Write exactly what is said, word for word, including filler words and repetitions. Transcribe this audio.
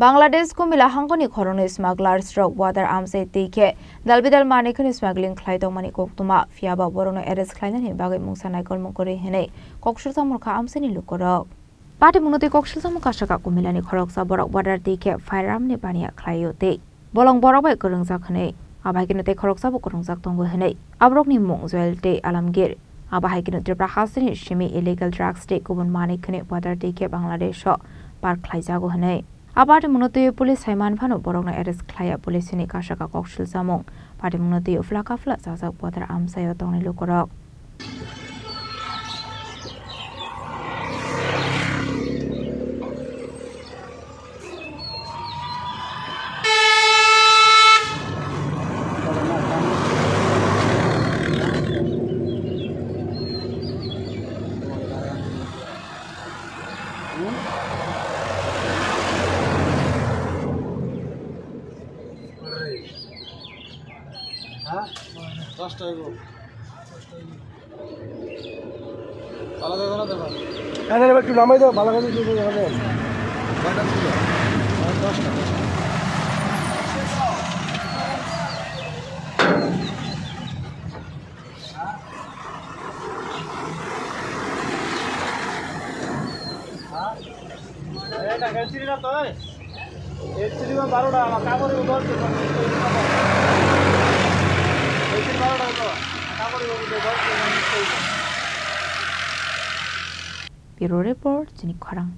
Bangladesh kumila hangkoni khoroknwi smugglers rok water amchai twi khe dalbidal manwi kheno smuggling khlai tongmani koktwma, phiyaba borokno arrest khlainani bagwi mungsa naikolmung kwrwi hwnwi koksilsa murkha amchaini lukurok. Patimungno tei koksilsa mung kasaka kumilani khoroksa borok water twi khe firearmni baniya khlaio tei bolong borok bai kwrwngjak hwnwi, abo hai kheno tei khoroksabo kwrwngjak tongo hwnwi. Aborokni mung Joel tei Alamgir. Abo hai kheno Tripura hasteni simi illegal drugs tei kubun manwi khwnwi water twi khe Bangladesh-o park khlaijago hwnwi. A patimungno twiwi police hai man phano borokno arrest khlaiya police hwnwi kasaka koksilsa mung. Patimungno twiwi phla kaphla chajak water amchaio tongnai lukurok. আরে, একটু নামাই দাও, ভালো করে একটু নামাই দাও। Bureau Report, Chini Khorang.